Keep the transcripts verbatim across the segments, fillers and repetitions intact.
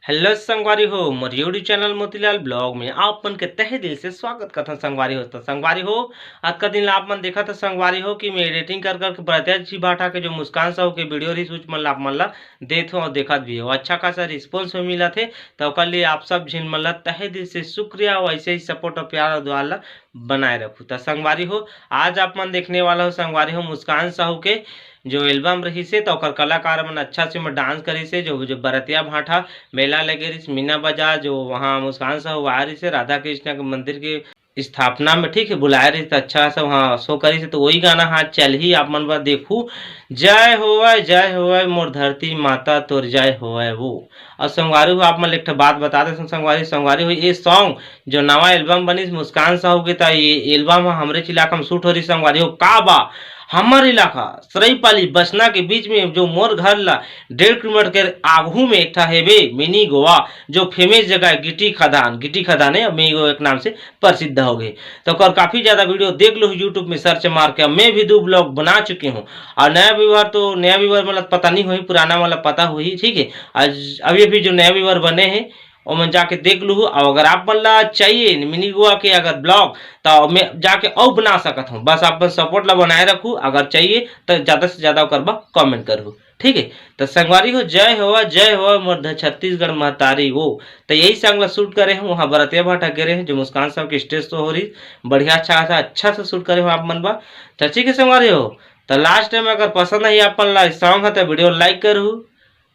Hello संगवारी हो, मोर YouTube channel Motilal blog में आप मन के तहे दिल से स्वागत करथन संगवारी हो। तो संगवारी हो, अतका दिन ला आप मन देखत हो संगवारी हो कि मैं एडिटिंग कर करके बरतिया जी भाटा के जो मुस्कान साहू के वीडियो रहिस, उच मन ला आप मन ला देत हो और देखत भी हो। अच्छा खासा रिस्पॉन्स भी मिलत हे, तो ओकर लिए आप सब झिन मन ला तहे दिल से शुक्रिया। और ऐसे ही सपोर्ट और प्यार और दुआ ला बनाए रखू। तो संगवारी हो, आज आप मन देखने वाला हो संगवारी हो मुस्कान साहू के जो एल्बम रहिस हे, तो ओकर कलाकार मन अच्छा से ओमा डांस करिस हे। जो, जो बरतिया भाटा मेला लगे रहिस, मीना बाजार, जो वहाँ मुस्कान साहू आए रहिस हे, राधा कृष्ण के मंदिर के स्थापना में, ठीक है, बुलाए रहिस, तो अच्छा से वहाँ शो करिस हे। तो वही गाना हाँ चलही, आप मन बर देखू, जय होवय, जय होवय मोर धरती माता, तोर जय होवय वो। और संगवारी हो, आप मन ल एक ठो बात बता देथन संगवारी, संगवारी हो, ये सॉन्ग जो नवा एल्बम बनिस मुस्कान साहू के, त ये एल्बम ह हमरेच इलाका में शूट हो रहिस संगवारी हो। का बा, हमर इलाका सराईपाली बसना के बीच में जो मोर घर ला डेढ़ किलोमीटर के आगू में एक ठा हेबे मिनी गोवा, जो फेमस जगह है गिटी खदान, गिटी खदान है, मिनी गोवा एक नाम से प्रसिद्ध हो गए। तो ओकर काफ़ी ज़्यादा वीडियो देख लो YouTube में सर्च मार के। मैं भी दो ब्लॉग बना चुके हूँ और नया व्यूअर तो, नया व्यूअर मतलब पता नहीं हुई, पुराना वाला पता हुई, ठीक है। आज अभी अभी जो नया व्यूअर बने हैं, ओमन जाके देख लूहू। और अगर आप मन ला चाहिए मिनी गोवा के अगर ब्लॉग, तो मैं जाके और बना सकत हूँ। बस आप मन सपोर्ट ला बनाए रखू, अगर चाहिए तो ज़्यादा से ज़्यादा ओकर बा कमेंट करू, ठीक है। तो संगवारी हो, जय होवा, जय होवा मोर ध-, छत्तीसगढ़ महतारी वो। तो यही सॉन्ग ला शूट करे हूँ, वहाँ बरतिया भाटा गे रहे हैं, जो मुस्कान साहू के स्टेज शो हो रही, बढ़िया अच्छा खासा अच्छा से शूट करे हूँ आप मन बा। तो ठीक है संगवारी हो, तो लास्ट टाइम अगर पसंद आई आप मन ला सॉन्ग है तो वीडियो लाइक करू,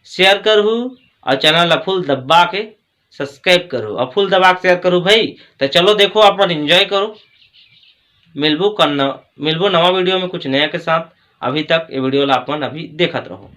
शेयर करू और चैनल ला फुल दबा के सब्सक्राइब करो और फुल दबा के शेयर करो भाई। तो चलो देखो, अपन एंजॉय करो। मिलबो करना, मिलबो नवा वीडियो में कुछ नया के साथ। अभी तक ये वीडियो ला अपन अभी देखत रहो।